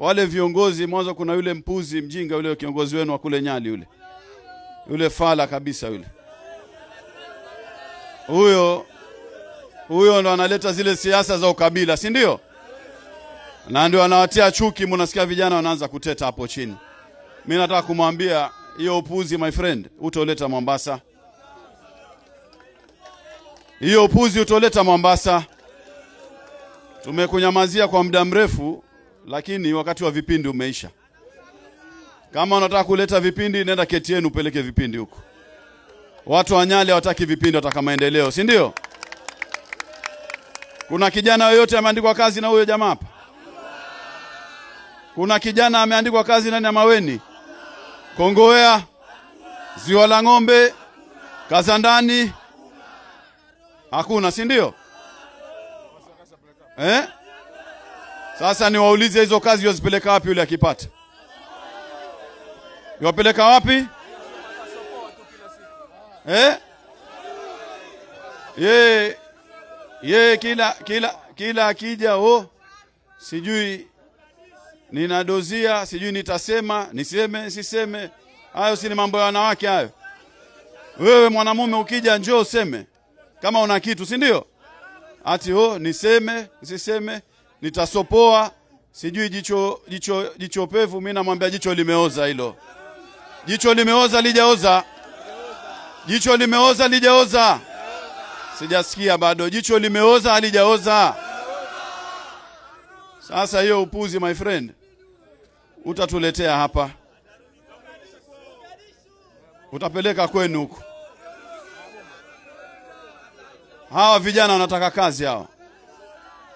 Wale viongozi mwanzo, kuna yule mpuzi mjinga yule kiongozi wenu wa kule Nyali yule, yule fala kabisa yule, huyo huyo ndo analeta zile siasa za ukabila, si ndio? Na ndio anawatia chuki, mnasikia vijana wanaanza kuteta hapo chini. Mimi nataka kumwambia hiyo upuzi, my friend, utoleta Mombasa. Hiyo upuzi utoleta Mombasa. Tumekunyamazia kwa muda mrefu, lakini wakati wa vipindi umeisha. Kama unataka kuleta vipindi, nenda KTN upeleke vipindi huko. Watu wa Nyali hawataki vipindi, wataka maendeleo, si ndio? Kuna kijana yoyote ameandikwa kazi na huyo jamaa hapa? Kuna kijana ameandikwa kazi ndani ya Maweni, Kongowea, Ziwa la Ng'ombe, Kazandani? Hakuna, si ndio? Eh? Sasa niwaulize, hizo kazi wazipeleka wapi? Yule akipata wapeleka wapi? Eh? Ye kila akija, oh, sijui ninadozia, sijui nitasema niseme siseme. Hayo si ni mambo ya wanawake hayo. Wewe mwanamume ukija, njoo useme kama una kitu, si ndio? Ati oh, niseme nisiseme, nitasopoa, sijui jicho pevu. Mimi namwambia jicho limeoza hilo, jicho limeoza lijaoza, jicho limeoza lijaoza, sijasikia bado. Jicho limeoza halijaoza. Sasa hiyo upuzi, my friend, utatuletea hapa, utapeleka kwenu huko. Hawa vijana wanataka kazi, hawa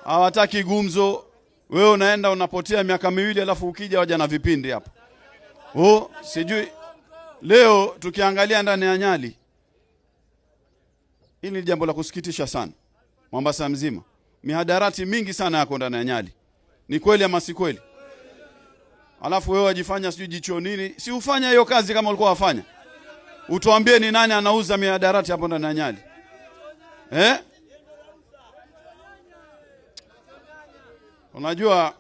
hawataki gumzo. Wewe unaenda unapotea miaka 2, alafu ukija waja na vipindi hapa. Oh, sijui leo tukiangalia ndani ya Nyali, hili ni jambo la kusikitisha sana. Mombasa mzima mihadarati mingi sana yako ndani ya Nyali. Ni kweli ama si kweli? Alafu wewe wajifanya sijui jicho nini, si ufanya hiyo kazi kama ulikuwa wafanya, utuambie ni nani anauza mihadarati hapo ndani ya Nyali eh? Unajua,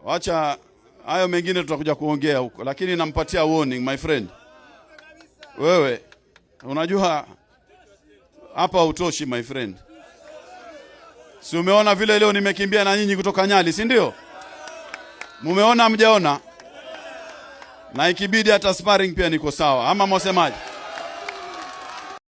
wacha hayo mengine tutakuja kuongea huko, lakini nampatia warning, my friend. Wewe unajua hapa hautoshi, my friend. Si umeona vile leo nimekimbia na nyinyi kutoka Nyali, si ndio? Mumeona mjaona? Na ikibidi hata sparring pia niko sawa, ama mwasemaje?